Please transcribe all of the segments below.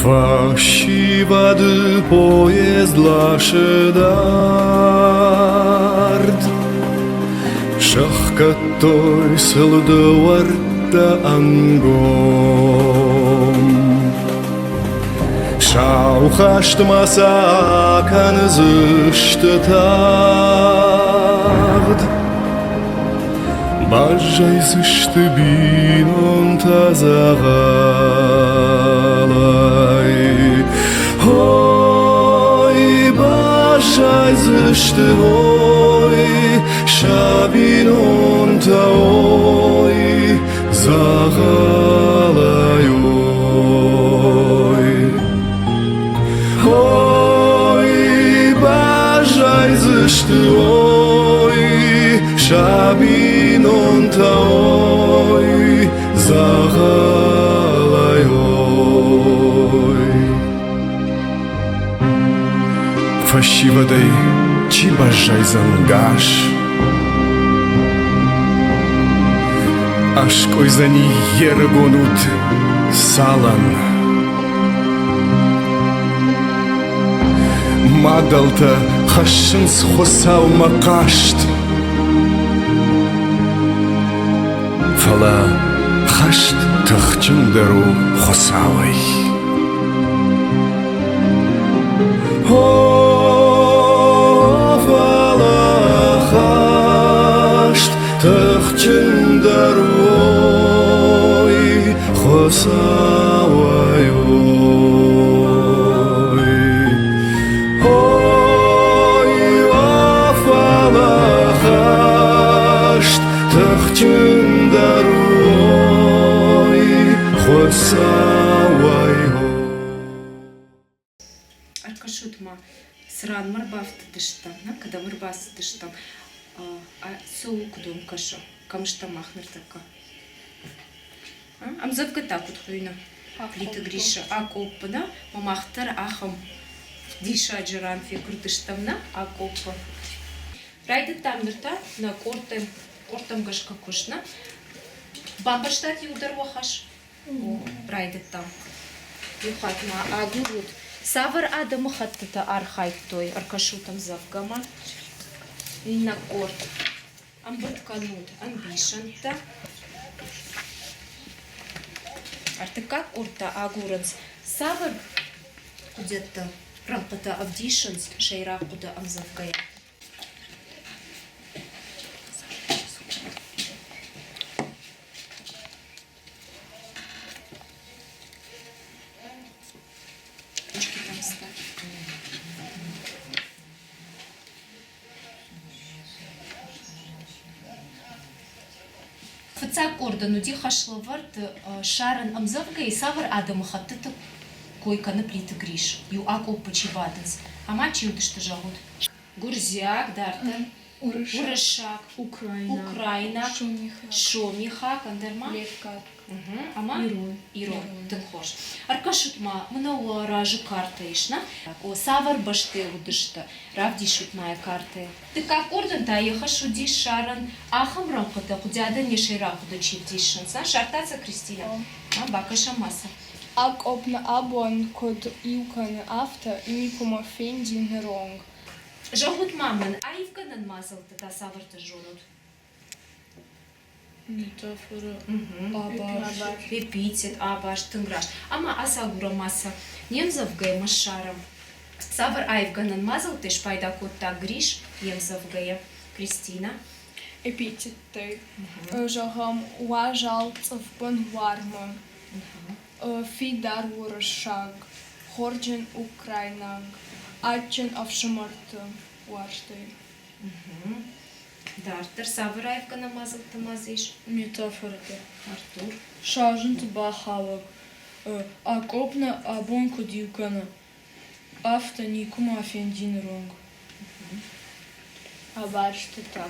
Фӕсивӕды поезд ласы дард. Сӕхгӕдтой сыл дуӕрттӕ ӕнгом. Сау хӕстмӕ сӕ кӕндзысты тагъд. Баззайдзысты бинонтӕ дзӕгъӕлӕй. Ой, баззайдзысты, ой, сӕ бинонтӕ, ой, дзӕгъӕлӕй, ой. Ой, баззайдзысты, ой, сӕ бинонтӕ, ой, дзӕгъӕлӕй, ой. Фӕсивӕдӕй чи баззайдзӕн гас? Аскъуыйдзӕни йе рыгон уд цалӕн. Мадӕлтӕ хӕссынц Хуыцаумӕ хъаст. Фӕлӕ хӕст тыхджындӕр у Хуыцауӕй. О, фӕлӕ хӕст тыхджындӕр у Хуыцауӕй. Ой, фӕлӕ хӕст тыхджындӕр у Хуыцауӕй. Ӕркӕсут-ма, цы ранмӕ ӕрбафтыдыстӕм, нӕ, кӕдӕм ӕрбацыдыстӕм, цы у, куыд уӕм кӕсы, кӕм стӕм мах ныртӕккӕ? Ӕмдзӕвгӕ та куыд хуыйны? Плиты Гриша акъоппы, нӕ? Мах дӕр ахӕм диссаджы ран фегуырдыстӕм, нӕ, акъоппы. Райдыдтам ныр та нӕ къордтӕм, къордтӕм гӕсгӕ куыст, нӕ? Бамбӕрстат иудӕр уӕ хӕс? Райдыдтам. Иу хатт ма агурут, цавӕр адӕмыхӕттытӕ архайдтой, ӕркӕсут ӕмдзӕвгӕмӕ. Иннӕ къорд. Ӕмбырд кӕнут ӕмбисӕндтӕ. Ӕртыккаг къорд та агурынц, цавӕр хъуыдыйӕдтӕ, рӕнхъытӕ ӕвдисынц сӕйраг хъуыды ӕмдзӕвгӕйӕ. Фыццаг къордӕн уыди хӕслӕвӕрд ссарын ӕмдзӕвгӕйы цавӕр адӕмыхӕттыты кой кӕны Плиты Гриш, иу акъоппы чи бадынц ӕмӕ чи уыдысты, зӕгъут? Гуырдзиаг, дарддӕр уырыссаг, украинаг, сомихаг, ӕндӕр ма? Левкаг. Ӕмӕ? Ирон. Ирон. Тынг хорз. Ӕркӕсут-ма, мӕнӕ уӕ разы картӕ ис, нӕ? Цавӕр бӕстӕ уыдысты? Равдисут ма йӕ картӕйы. Дыккаг къордӕн та йӕ хӕс уыди ссарын ахӕм рӕнхъытӕ, хъуыдиадӕн йӕ сӕйраг хъуыды чи вдисынц. Сардта сӕ Кристинӕ? Бакӕсӕм ма сӕ. Акъопп нӕ абон куыд иу кӕны, афтӕ никуыма фенди ныронг. Зӕгъут-ма мын, аивгӕнӕн мадзӕлттӕ та цавӕртӕ зонут? Метафора абарст. Эпитет, абарст, тынг раст. Ӕмӕ ацагурӕм ма сӕ. Не мдзӕвгӕйы ма ссарӕм. Цавӕр аивгӕнӕн мадзӕлттӕй спайда кодта Гриш йе мдзӕвгӕйы? Кристинӕ? Эпитеттӕй. Зӕгъӕм, уазал цъыфбын уармы, фидар уырыссаг, хорджын украинаг, адджын ӕфсымӕрты уарзтӕй. Дарддӕр цавӕр аивгӕнӕн мадзӕлттӕ ма дзы ис? Метафорӕтӕ. Артур. Сажынты бахауӕг. Акъопп нӕ абон куыд иу кӕны, афтӕ никуыма фенди ныронг. Абарстытӕ.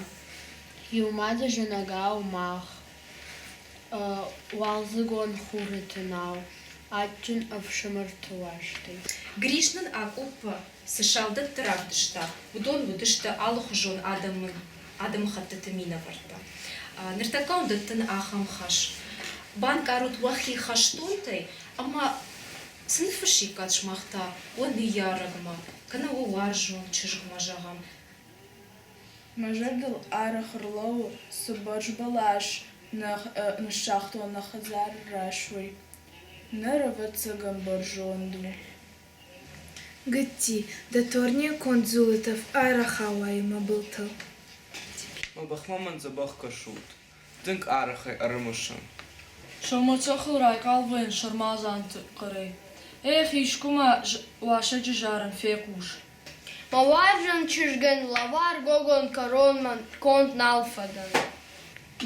Иу мады зӕнӕгау мах, уалдзыгон хуры тынау, адджын ӕфсымӕрты уарзтӕй. Гриш нын акъоппы цы салдӕтты равдыста, уыдон уыдысты алыхуызон адӕмы адӕмыхӕттыты минӕвӕрттӕ. Ныртӕккӕ уын дӕттын ахӕм хӕс. Банкъарут уӕхи хӕстонтӕй ӕмӕ Цы ныффыссиккат сымах та уӕ ныййарӕгмӕ, кӕнӕ уӕ уарзон чызгмӕ, зӕгъӕм? Мӕ зӕрдыл арӕх ӕрлӕууы, цы бӕрзбӕлас ныссагътон нӕ хӕдзары раз, уый. Ныр, ӕвӕццӕгӕн, бӕрзонд у. Гыцци, дӕ торнийы конд дзулы тӕф арӕх ауайы мӕ былтыл. Мӕ бӕхмӕ мын дзӕбӕх кӕсут. Тынг арӕх ӕй ӕрымысын. Сӕумӕцъӕхыл райхъал вӕййын сармадзанты хъӕрӕй. Эх, искуы ма уасӕджы зарын фехъус. Мӕ уарзон чызгӕн лӕвар гогон кӕронмӕ конд нал фӕдӕн.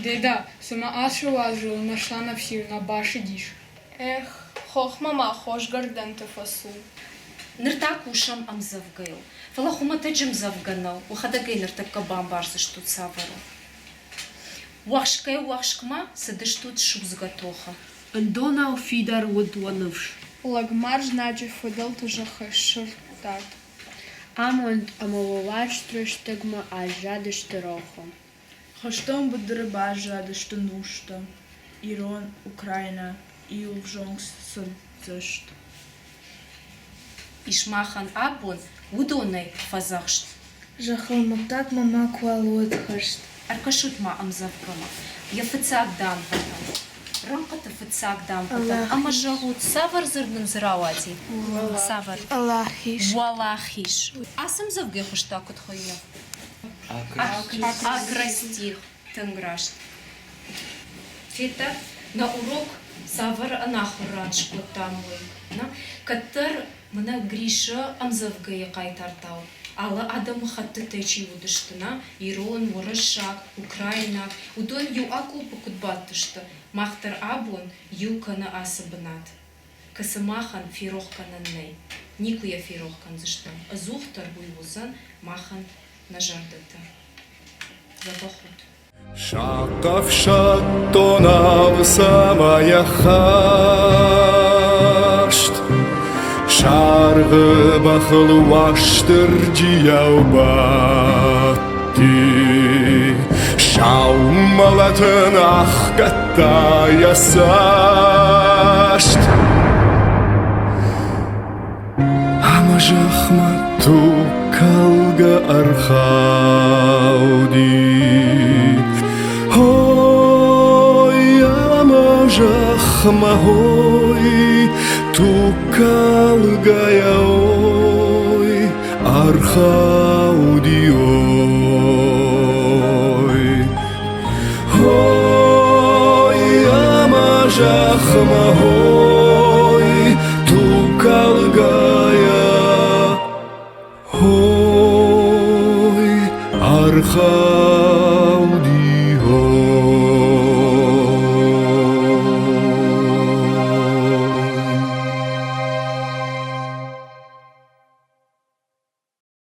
Деда, цымӕ ацы уазал нӕ сӕнӕфсир нӕ басыдис? Эх, хохмӕ ма хосгӕрдӕнты фӕцу. Ныр та кусӕм ӕмдзӕвгӕйыл. Фӕлӕ хуымӕтӕджы ӕмдзӕвгӕ нӕу, уӕхӕдӕг ӕй ныртӕккӕ бамбардзыстут цавӕр у. Уӕхскӕй-уӕхскмӕ цыдыстут судзгӕ тохы. Ӕндонау фидар уыд уӕ ныфс. Лӕгмар знаджы фыдӕлты зӕххӕй ссырдтат. Амонд ӕмӕ уӕ уарзт рӕстӕгмӕ аззадысты рохы. Хӕстон быдыры баззадысты нустӕ, ирон, украинаг, иу ӕвзонг цырддзӕст. Ис махӕн абон уыдонӕй фӕдзӕхст. Зӕххыл мыггагмӕ макуал уӕд хӕст. Ӕркӕсут-ма ӕмдзӕвгӕмӕ. Йӕ фыццаг дамгъӕтӕм. Рӕнхъыты фыццаг дамгъӕтӕм ӕмӕ зӕгъут, цавӕр дзырд нын дзы рауади? Цавӕр? Уӕлахиз. Уӕлахиз. Ацы ӕмдзӕвгӕйы хуыз та куыд хуыйны? Акростих. Тынг раст. Федтат, нӕ урок цавӕр ӕнахуыр ран скодтам, уый? Кӕддӕр мӕнӕ Грисы ӕмдзӕвгӕйы хъайтартау алы адӕмыхӕттытӕй чи уыдысты, нӕ, ирон, уырыссаг, украинаг, уыдон иу акъоппы куыд бадтысты, мах дӕр абон иу кӕны ацы бынат, кӕцы махӕн ферох кӕнӕн нӕй. Никуы йӕ ферох кӕндзыстӕм, ӕдзухдӕр уый уыдзӕн махӕн нӕ зӕрдӕты. Дзӕбӕх ут! Сахъӕфсӕддон алцӕмӕ йӕ хӕст, Саргъы бӕхыл Уастырджийау бадти, Сау мӕлӕт ын ӕхгӕдта йӕ цӕст. Ӕмӕ зӕхмӕ тугкалгӕ ӕрхауди. Ой, ӕмӕ зӕхмӕ ой, тугкалгӕйӕ ой, ӕрхауди ой.